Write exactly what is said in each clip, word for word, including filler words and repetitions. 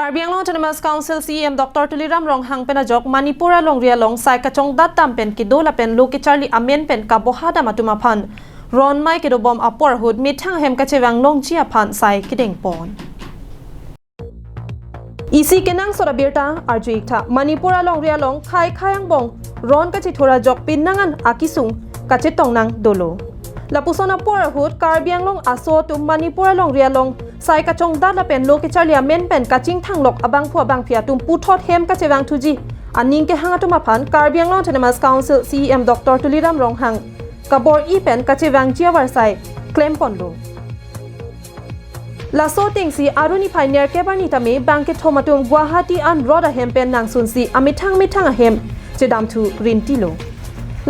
Karbi Anglong Autonomous Council C E M Doctor Tuliram Ronghang pen ajok Manipur alongri along sai kachongdat dam pen kedo lapen lo kecharli amen pen kaboha dam atum aphan ronmai kedobom apor ahut methang ahem kachevang longji aphan sai kedengpon. Isi kenangsot abirta arju-ik tha. Manipur alongri along khei khei angbong ron kachethur ajok pinangan akesung kachetong nang dolo. Lapuson apor ahut Karbi Anglong aso atum Manipur alongri along sai kachongdat lapen lo kecharli amen pen kachingthang lok abangphu abangphi atum puthot hem kachevang thuji aning kehang atum aphan Karbi Anglong Autonomous Council C E M Doctor Tuliram Ronghang kabor-i pen kachevangji avarsai klemponlo. Laso atengsi arni phai nerkep arni tame bangkethom atum Guwahati an rot ahem pen nangsunsi amethang methang ahem chedamthu rintilo.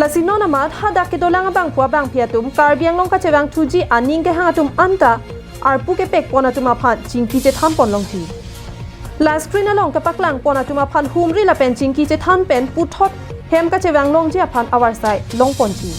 Lasi non amat hadak kedolang abangphu abangphi atum Karbi Anglong kachevang thuji aning kehang atum anta arpu kepekpon atum aphan chingki chethanpon longji. La screen along kepaklangpon atum aphan humri lapen chingki chethan pen puthot hem kachevang longji aphan avarsai longponji.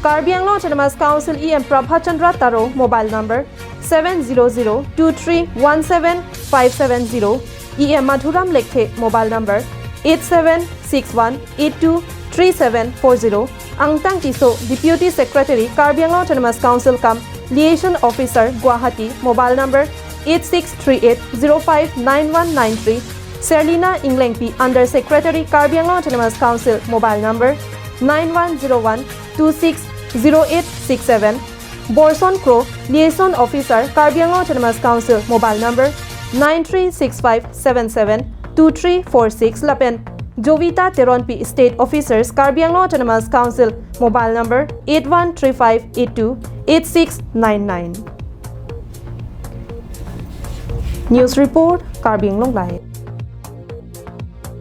Karbi Anglong Autonomous Council E M Prabhat Chandra Taro, mobile number seven zero zero two three one seven five seven zero, E M Madhuram Lekthe, mobile number eight seven six one eight two three seven four zero, Angtang Tisso, Deputy Secretary, Karbi Anglong Autonomous Council cum Liaison Officer, Guwahati, mobile number eight six three eight zero five nine one nine three, Serlina Englengpi, Under Secretary, Karbi Anglong Autonomous Council, mobile number nine one zero one two six zero eight six seven, Borson Kro, Liaison Officer, Karbi Anglong Autonomous Council, mobile number nine three six five seven seven two three four six, lapen Jovita Teronpi, State Officers, Karbi Anglong Autonomous Council, mobile number eight one three five eight two eight six nine nine. News report, Karbi Anglong Live.